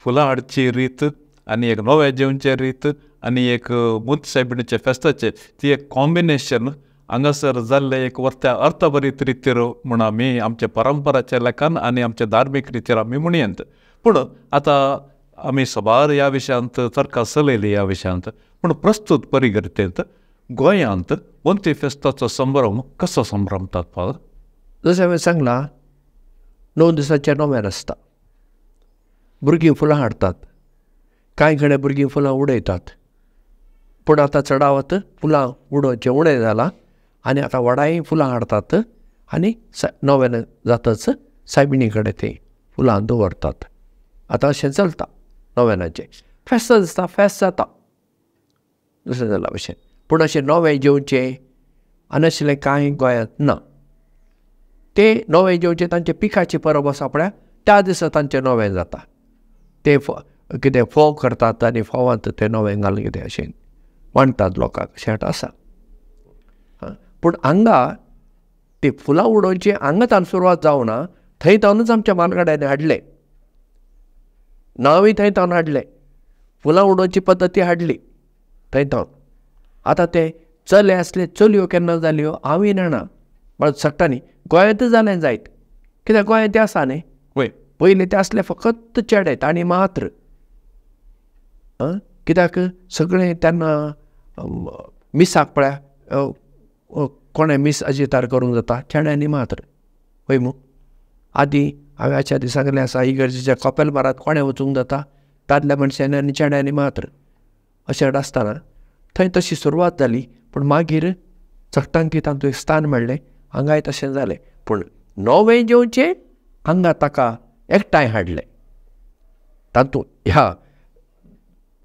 फुलां हाडची रीत आनी एक नवें जेवचे रीत आनी एक मोती सायबिणीचे फेस्ताचे ती एक कॉम्बिनेशन हांगासर जाल्ले एक वर्त्या अर्थभरीत रितीर म्हूण आमी आमचे परंपराचे लेखन आनी आमचे धार्मीक रितीर आमी म्हणयेंत. पूण आतां आमी साबार ह्या विशयांत चर्चा चलयली ह्या विशयांत, पूण प्रस्तूत परिगतेंत गोंयांत मोंती फेस्ताचो संभ्रम कसो संभ्रमतात फादर? जशें हांवें सांगलां 9 दिसांचें नोवेन आसता. भुरगीं फुलां हाडटात, कांय कडेन भुरगीं फुलां उडयतात, पूण आतां चडावत फुलां उडोवचें उणें जालां आनी आतां व्हडाय फुलां हाडटात आनी नोवेन जातच सायबिणी कडेन तीं फुलां दवरतात. आतां अशें चलता नोवेनाचें. फेस्त दिसता, फेस्त जाता दुसरें जालां भशेन. पूण अशें नवें जेवचें आनी आशिल्लें कांय गोंयांत ना. ते नवें जेवचें तांचे पिकाची परब आसा पळय त्या दिसा तांचें नवें जाता. ते कितें फोव करतात आनी फोवांत ते नवें घालून कितें अशें मांडटात लोकांक, अशें आसा. पूण हांगा ती फुलां उडोवची हांगा तांकां सुरवात जावना, थंय तावनूच आमच्या मालगाड्यांनी हाडलें, नांवूय थंय तावन हाडलें, फुलां उडोवची पद्दती हाडली थंय तावन. आतां ते चले आसले चलयो केन्ना जाल्यो हांवूय जाणा, बट सट्टांनी गोंयांतच जालें जायत, कित्याक गोंयांत ते आसा न्ही. पयलीं ते आसले फकत चेडे तांणी मात्र, कित्याक सगळें तेन्ना मिसाक पळय कोणें मीस अजितार करूंक जाता चेड्यांनी मात्र, हय मू. आदीं हांवें हाच्या आदीं सांगलें आसा इगर्जेच्या कपेल बारांत कोणें वचूंक जाता, दादल्या मनशांनी आनी चेड्यांनी मात्र अशें आसतना थंय तशी सुरवात जाली. पूण मागीर चकटांकी तांतूं एक स्थान मेळ्ळें, हांगाय तशें जालें. पूण नवें जेवचें हांगा ताका एकठांय हाडलें तातूंत ह्या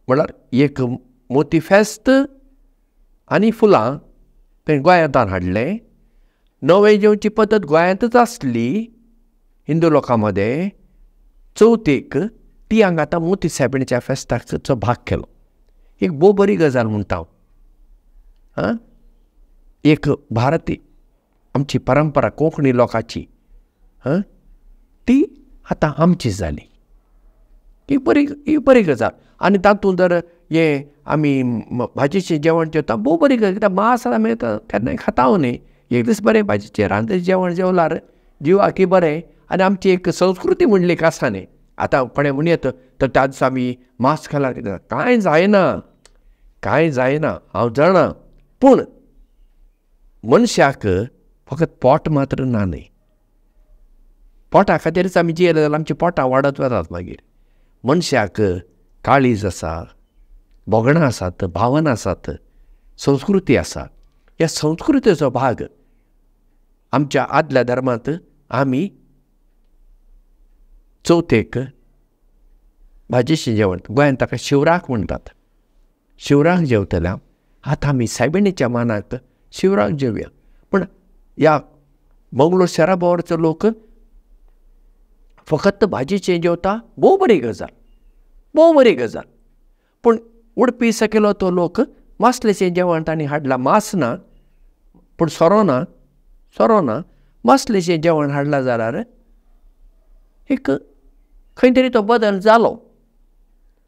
म्हळ्यार एक मोती फेस्त आनी फुलां तें गोंयांतान हाडलें. नवें जेवची पद्दत गोंयांतच आसली हिंदू लोकां मदें चवथीक, ती हांगा आतां मोती सायबिणीच्या फेस्ताचो भाग केलो. एक भोव बरी गजाल म्हणटा हांव. आं, एक भारतीय आमची परंपरा कोंकणी लोकांची, आं, ती आतां आमची जाली. एक बरी, एक बरी गजाल. आनी तातूंत जर हें आमी भाजयेचें जेवण जेवता भोव बरी गजाल, कित्याक मांस आमी केन्नाय खाता न्ही, एक दीस बरें भाजयेचें रांदचें जेवण जेवल्यार जिवाकय बरें आनी आमची एक संस्कृती म्हणली एक आसा न्ही. आतां कोणें म्हणयत तर त्या दिसा आमी मांस खाल्यार कितें, कांय जायना, कांय जायना हांव जाणा, पूण मनशाक फकत पोट मात्र ना न्ही, पोटा खातीरच आमी जियेले जाल्यार आमची पोटां वाडत वतात. मागीर मनशाक काळीज आसा, भोगणां आसात, भावना आसात, संस्कृती आसा. ह्या संस्कृतीचो भाग आमच्या आदल्या धर्मांत आमी चवथेक भाजयेचें जेवण, गोंयांत ताका शिवराक म्हणटात, शिवराक जेवतले. आतां आमी सायबिणीच्या मानाक शिवराक जेवया. पूण ह्या मंगळूर शहरा भोंवरचो लोक फकत भाजयेचें जेवता, भोव बरी गजाल, भोव बरी गजाल. पूण उडपी सकयलो तो लोक मासलेचें जेवण तांणी हाडलां, मांस ना पूण सोरो ना, सोरो ना, मासलेचें जेवण हाडलां जाल्यार एक खंय तरी तो बदल जालो,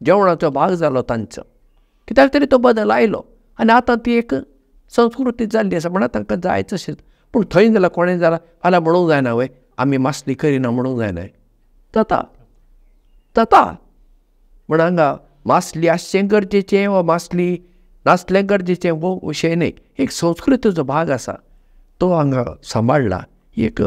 जेवणाचो भाग जालो तांचो, कित्याक तरी तो बदल आयलो आनी आतां ती एक संस्कृती जाल्ली आसा म्हणून तांकां जाय तशेंच. पूण थंय जाल्यार कोणें जाल्यार फाल्यां म्हणूंक जायना वय आमी मासली करिना म्हणूंक जायना, जाता जाता. म्हण हांगा मासली आसचें गरजेचें वा मासली नासलें गरजेचें हो विशय न्ही, एक संस्कृतीचो भाग आसा तो हांगा सांबाळ्ळा, एक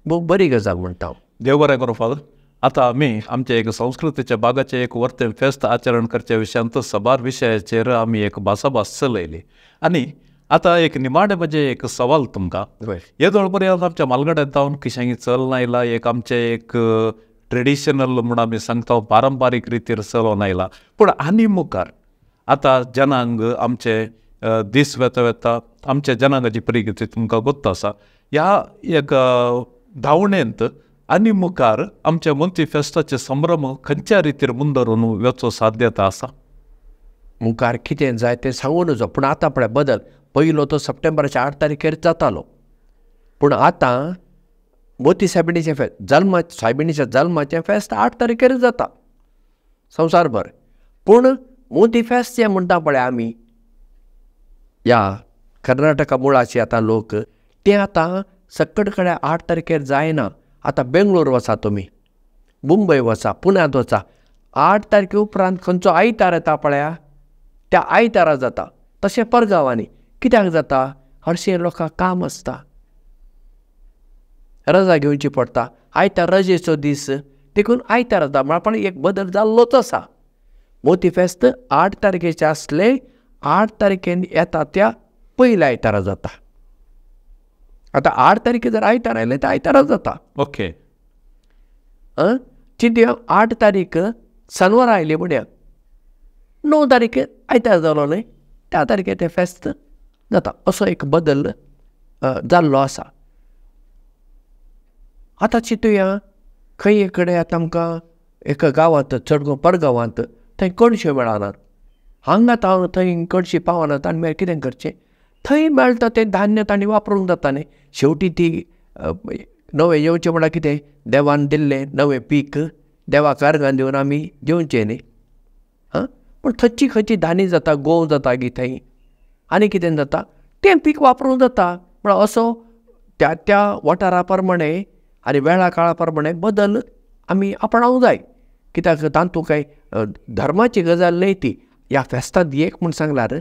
बरी गजाल म्हणटा हांव. देव बरें करूं फादर. आतां आमी आमचे एक संस्कृतीच्या भागाचें एक वर्तें फेस्त आचरण करच्या विशयांत साबार विशयाचेर आमी एक भासाभास चलयली आनी आतां एक निमाणें म्हणजे एक सवाल तुमकां. येदोळ पर्यंत आमच्या मालगड्यांत जावन किशांगी चलून आयला, एक आमचें एक ट्रेडिशनल म्हूण आमी सांगता पारंपारीक रितीर चलोवन आयला, पूण आनी मुखार आतां जनांग आमचे दीस वेता वेता आमच्या जनांगाची परिगती तुमकां गोत्त आसा, ह्या एक धांवणेंत आनी मुखार आमच्या मोंती फेस्ताचे संभ्रम खंयच्या रितीर मुंदरून वेचो साध्यता आसा? मुखार कितें जाय तें सांगू नजो, पूण आतां पळय बदल. पयलो तो सप्टेंबराच्या 8 तारखेर जातालो, पूण आतां मोती सायबिणीचें फेस्त, जल्मा सायबिणीच्या जल्माचें फेस्त 8 तारखेर जाता संवसारभर. पूण मोती फेस्त जें म्हणटा पळय आमी ह्या कर्नाटका मुळाचे आतां लोक ते आतां सक्कड कडेन 8 तारखेर जायना. आतां बेंगलोर वचा तुमी, मुंबय वचा, पुण्यांत वचा, 8 तारखे उपरांत खंयचो आयतार येता पळया त्या आयतारा जाता. तशें परगांवांनी कित्याक जाता, हरशीं लोकांक काम आसता, रजा घेवची पडटा, आयतार रजेचो दीस देखून आयतार जाता. म्हळ्यार पण एक बदल जाल्लोच आसा. मोती फेस्त 8 तारखेचें आसलें, 8 तारखेन येता त्या पयल्या आयतारा जाता. आतां 8 तारखे जर आयतार आयलें तर आयतारा जाता. ओके चिंतया 8 तारीख सनवार आयली म्हणया, 9 तारखे आयतार जालो न्हय, त्या तारखे तें फेस्त जाता. असो एक बदल जाल्लो आसा. आतां चिंतुया खंय कडेन आतां आमकां एका गांवांत चड करून परगांवांत थंय कणश्यो मेळनात, हांगा तावन थंय कणशी पावनात आनी मागीर कितें करचें, थंय मेळटा तें धान्य तांणी वापरूंक जाता न्ही. शेवटी ती नवें येवचें म्हळ्यार कितें, देवान दिल्लें नवें पीक देवाक अर्गां दिवन आमी जेवचें न्ही. आं, पूण थंयची खंयची धान्य जाता, गोंव जाता गी थंय आनी कितें जाता तें पीक वापरूंक जाता. म्हळ्यार असो त्या त्या वाठारा प्रमाणे आनी वेळा काळा प्रमाणे बदल आमी आपणावंक जाय. कित्याक तातूंत कांय धर्माची गजाल न्हय ती. ह्या फेस्तांत एक म्हूण सांगल्यार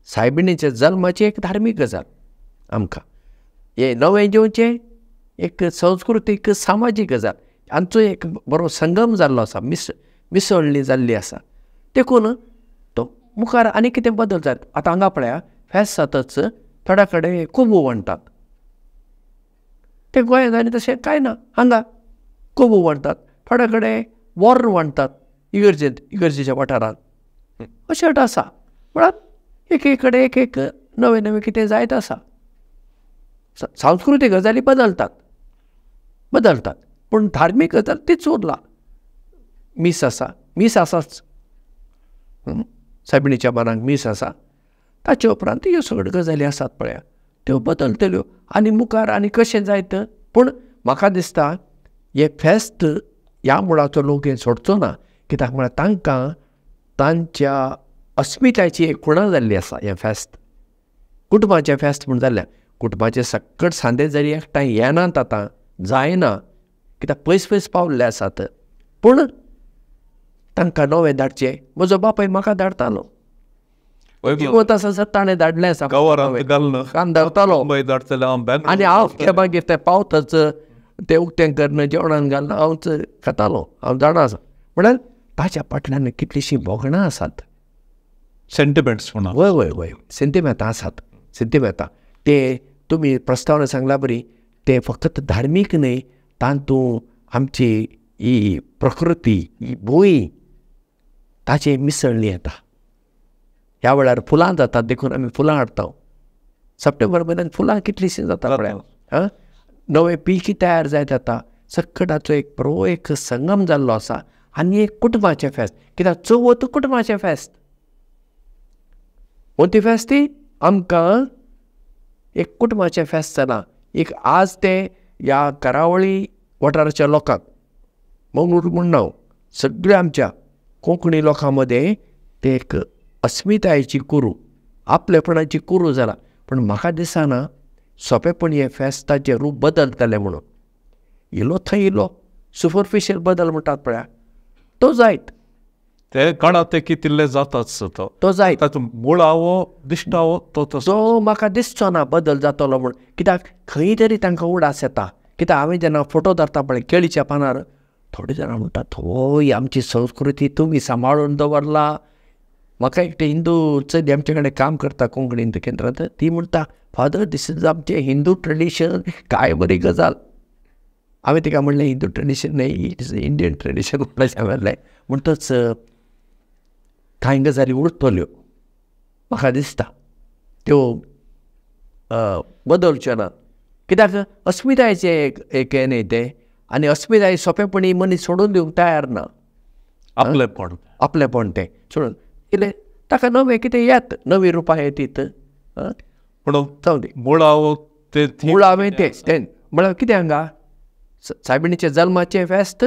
सायबिणीच्या जल्माची एक धार्मीक गजाल आमकां, हें नवें जेवचें एक संस्कृतीक सामाजीक गजाल, हांचो एक बरो संगम जाल्लो आसा, मिसळणी जाल्ली आसा. देखून तो मुखार आनी कितें बदल जायत. आतां हांगा पळया फेस्त जातच थोड्या कडेन कोबू वणटात, ते गोंयांत आनी तशें कांय ना, हांगा कोबू वणटात, थोड्या कडेन वॉर्न वणटात इगर्जेंत, इगर्जेच्या वाठारांत अशें आसा. म्हळ्यार एक एक कडेन एक एक नवें नवें कितें जायत आसा. सांस्कृतीक गजाली बदलतात बदलतात पूण धार्मीक गजाल तीच उरला. मीस आसा, मीस आसाच, सायबिणीच्या मानाक मीस आसा. ताचे उपरांत ह्यो सगळ्यो गजाली आसात पळया त्यो बदलतल्यो आनी मुखार आनी कशें जायत. पूण म्हाका दिसता हें फेस्त ह्या मुळाचो लोक हें सोडचो ना, कित्याक म्हळ्यार तांकां तांच्या अस्मितायेची एक खुणा जाल्ली आसा. हें फेस्त कुटुंबाचें फेस्त म्हूण जाल्लें, कुटुंबाचे सक्कड सांदे जरी एकठांय येनात आतां जायना कित्याक पयस पयस पावल्ले आसात, पूण तांकां नवें धाडचें. म्हजो बापूय म्हाका धाडटालो, जिवंत आसा ताणें धाडलें आसा, काम धाडटालो आनी हांव ते मागीर ते पावतच ते उक्तें करून जेवणान घालून हांवच खातालो. हांव जाणा आसा. म्हळ्यार ताच्या फाटल्यान कितलींशीं भोगणां आसात, सेंटिमेंट्स म्हणा. वय वय वय सेंटिमेंतां आसात, सेंटिमेंतां ते तुमी प्रस्तावना सांगला बरी, ते फकत धार्मीक न्हय, तातूंत आमची ही प्रकृती ही भूंय ताचे मिसळणी येता. ह्या वेळार फुलां जातात देखून आमी फुलां हाडटा. सप्टेंबर म्हयन्यान फुलां कितलींशीं जाता पळया, आं नवें पीक तयार जायत जाता. सक्कडाचो एक बरो एक संगम जाल्लो आसा आनी एक कुटुंबाचें फेस्त. कित्याक चवथ कुटुंबाचें फेस्त, मोती फेस्त ती आमकां एक कुटुंबाचें फेस्त जालां. एक आज तें ह्या करावळी वाठाराच्या लोकांक, मंगळूर म्हूण ना, सगळ्या आमच्या कोंकणी लोकां मदें तें एक अस्मितायेची कुरू, आपलेपणाची कुरू जाला. पूण म्हाका दिसना सोंपेपण हें फेस्ताचें रूप बदलतलें म्हणून. इलो थंय इलो सुपरफिशियल बदल म्हणटात पळया तो जायत, ते काळात ते कितले जाताच तो जायत, ताचो मुळावो दिश्टावो तो तो म्हाका दिसचो ना बदल जातलो म्हूण. कित्याक खंय तरी तांकां उडास येता. कित्याक हांवें जेन्ना फोटो धरता पळय केळीच्या पानार, थोडे जाणां म्हणटात होय आमची संस्कृती तुमी सांबाळून दवरला. म्हाका एकटे हिंदू चली आमचे कडेन काम करता कोंकणी हिंदू केंद्रांत, ती म्हणटा फादर this is आमचें हिंदू ट्रेडिशन, काय बरी गजाल. हांवें तिका म्हणलें हिंदू ट्रेडिशन न्हय, it is Indian tradition म्हणलें. म्हणटच कांय गजाली उरतल्यो म्हाका दिसता, त्यो बदलच्यो ना. कित्याक अस्मितायेचें एक एक हें न्हय तें, आनी अस्मिताय सोंपेपणी मनीस सोडून दिवंक तयार ना. आपलेपण आपलेपण तें सोडून इल्लें ताका नवें कितें येत, नवीं रुपां येतीत. पूण जावं दी मुळावो ते मुळावें तें म्हळ्यार कितें हांगा सायबिणीचें जल्माचें फेस्त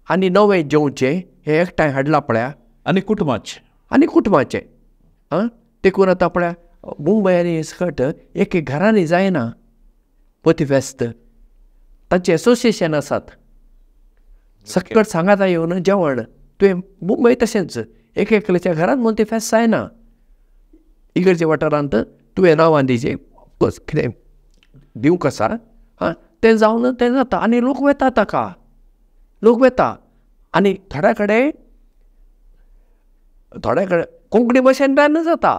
आनी नवें जेवचें हें एकठांय हाडलां पळया, आनी कुटुंबाचें आनी कुटुंबाचें. आं देखून आतां पळया मुंबय आनी सकट एक एक घरांनी जायना मोती फेस्त, तांचे एसोसिएशन आसात, सकट सांगाता येवन जेवण. तुवें मुंबय तशेंच एक एकल्याच्या घरांत मोती फेस्त जायना. इगर्जे वाठारांत तुवें नांवां दिवचें ऑफकोर्स कितें दिवंक आसा आं तें जावन तें जाता आनी लोक वेता ताका, लोक वेता. आनी थोड्या कडेन थोड्या कडेन कोंकणी भाशेंतल्यान जाता,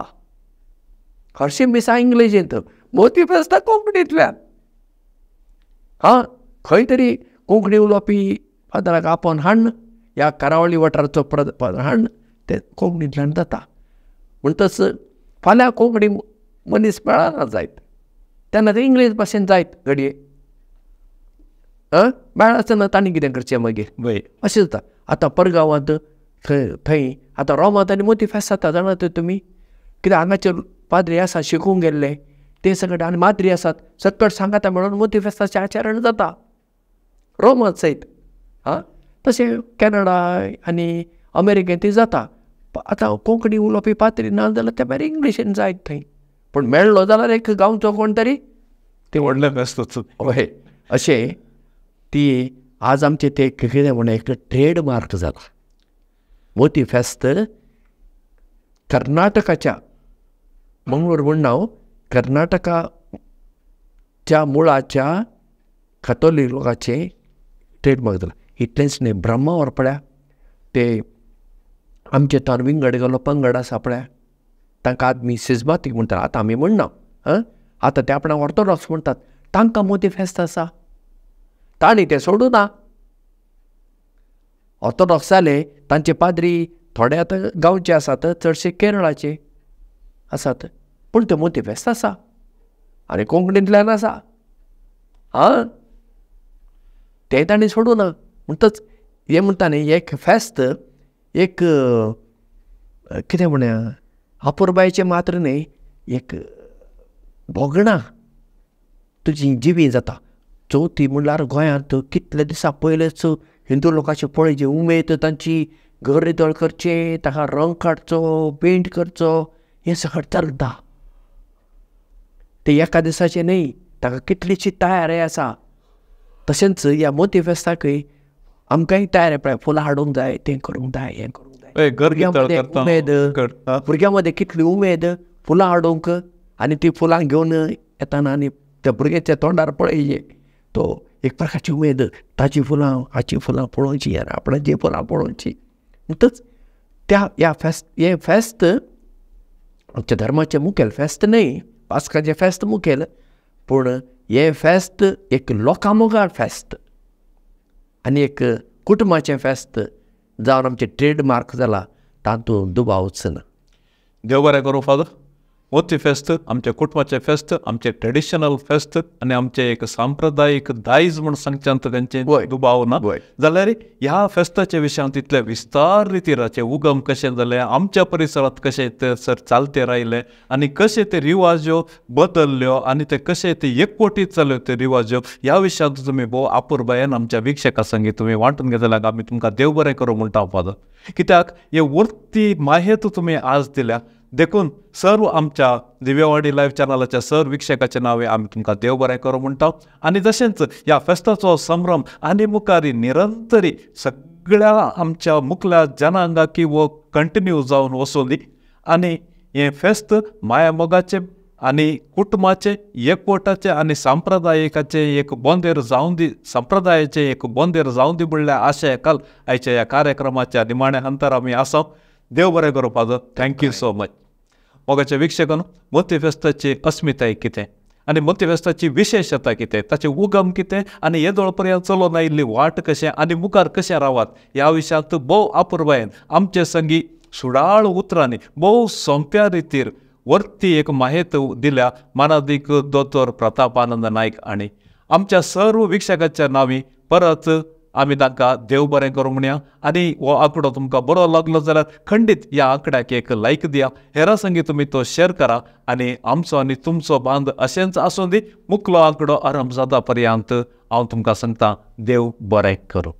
हरशीं मिसां इंग्लिशींत, मोती फेस्तां कोंकणींतल्यान. आं खंय तरी कोंकणी उलोवपी फादराक आपोवन हाडून ह्या करावळी वाठाराचो फादर हाडून तें कोंकणींतल्यान जाता. म्हणटच फाल्यां कोंकणी मनीस मेळना जायत तेन्ना ते इंग्लीश भाशेन जायत घडये, मेळनासतना तांणी कितें करचें मागीर, अशें जाता. आतां परगांवांत थंय थंय आतां रोमांत आनी मोती फेस्त जाता जाणा तुमी, कित्याक हांगाचे पाद्री आसा शिकूंक गेल्ले ते सगळे आनी माद्री आसात, सकट सांगाता म्हणून मोती फेस्ताचें आचरण जाता रोमांत सयत. आं तशें कॅनडा आनी अमेरिकेंत जाता. आतां कोंकणी उलोवपी पाद्री ना जाल्यार ते भायर इंग्लिशीन जायत थंय, पूण मेळ्ळो जाल्यार एक गांवचो कोण तरी ते व्हडलें फेस्त. हय अशें ती आज आमचें तें कितें म्हणून एक ट्रेडमार्क जाला मोती फेस्त. कर्नाटकाच्या मंगळूर म्हणना हांव, कर्नाटकाच्या मुळाच्या कथोलीक लोकांचें ट्रेडमार्क जाला. इतलेंच न्हय, ब्रह्मावर पळया ते आमचे तान विंगड गेलो पंगड आसा पळया, तांकां आदमी सिजमातीक म्हणटात, आतां आमी म्हणना आं, आतां ते आपणाक ऑर्थोडॉक्स म्हणटात, तांकां मोती फेस्त आसा, तांणी तें सोडूं ना. ऑर्थोडॉक्स जाले तांचे पाद्री थोडे आतां गांवचे आसात, चडशे केरळाचे आसात, पूण ते मोती फेस्त आसा आनी कोंकणींतल्यान आसा. आं तें तांणी सोडूं ना. म्हणटच हें म्हणटा न्ही, एक फेस्त एक कितें म्हणया अपुरबायेचें मात्र न्ही, एक भोगणां तुजी जिवी जाता. चवथी म्हणल्यार गोंयांत कितले दिसां पयलेच हिंदू लोकांचे पळय जी उमेद तांची, घर नितळ करचें, ताका रंग काडचो, पेंट करचो, हें सगळें चलता. तें एका दिसाचें न्ही, ताका कितलीशी तयारी आसा. तशेंच ह्या मोती फेस्ताकय आमकांय तयारी पळय, फुलां हाडूंक जाय, तें करूंक जाय, हें करूंक जाय. भुरग्यां उमेद, भुरग्यां मदें कितली उमेद फुलां हाडूंक, आनी ती फुलां घेवन येताना आनी त्या भुरग्याच्या तोंडार पळय तो एक प्रकारची उमेद, ताची फुलां हाची फुलां पळोवची आनी आपणाची फुलां पळोवची. म्हणटच त्या ह्या फेस्त, हें फेस्त आमच्या धर्माचें मुखेल फेस्त न्हय, पास्काचें फेस्त मुखेल, पूण हें फेस्त एक लोकां मुखार फेस्त आनी एक कुटुंबाचें फेस्त जावन आमचें ट्रेडमार्क जाला, तातूंत दुबावच ना. देव बरें करूं फादर. मोती फेस्त आमच्या कुटुंबाचें फेस्त, आमचें ट्रेडिशनल फेस्त आनी आमचें एक सांप्रदायीक दायज म्हूण सांगच्यान तांचें दुबाव ना. जाल्यार ह्या फेस्ताच्या विशयांत इतले विस्तार रितीराचें उगम कशें जालें, आमच्या परिसरांत कशें ते सर चालते रायले आनी कशें ते रिवाज्यो बदल्ल्यो आनी ते कशें ते एकवटीत जाल्यो ते रिवाज्यो, ह्या विशयांत तुमी भोव आपुरबायेन आमच्या वीक्षकां संगी तुमी वांटून घेतल्यार आमी तुमकां देव बरें करूं म्हणटा फादर. कित्याक हे वर्ती माहेत तुमी आज दिल्या, देखून सर्व आमच्या दिव्यवाणी लायव्ह चॅनलाच्या सर्व वीक्षकाच्या नांवे आमी तुमकां देव बरें करूं म्हणटा. आनी तशेंच ह्या फेस्ताचो संभ्रम आनी मुखारी निरंतरी सगळ्या आमच्या मुखल्या जनांगाकी वो कंटिन्यू जावन वचूं दी आनी हें फेस्त माया मोगाचें आनी कुटुंबाचें एकवटाचें आनी सांप्रदायिकाचें एक बोंदेर जावन दी, संप्रदायाचें एक बोंदेर जावन दी म्हणल्यार आशय काल आयच्या ह्या कार्यक्रमाच्या निमाण्या हंतार आमी आसा. देव बरें करूं father. Thank you so much. मोगाच्या वीक्षकांनो, मोती फेस्ताची अस्मिताय कितें आनी मोती फेस्ताची विशेशता कितें, ताचें उगम कितें आनी येदोळ पर्यंत चलोवन आयिल्ली वाट कशें आनी मुखार कशें रावात ह्या विशयांत भोव आपुरबायेन आमचे संगी सुडाळ उतरांनी भोव सोंप्या रितीर वर्ती एक माहेत दिल्या मानादीक दोतोर प्रतापानंद नायक आनी आमच्या सर्व वीक्षकाच्या नांवी परत आमी तांकां देव बरें करूं म्हणया. आनी हो आंकडो तुमकां बरो लागलो जाल्यार खंडीत ह्या आंकड्याक एक लायक दिया, हेरां संगी तुमी तो शेर करा आनी आमचो आनी तुमचो बांद अशेंच आसूं दी. मुखलो आंकडो आरामजादा पर्यंत हांव तुमकां सांगता, देव बरें करूं.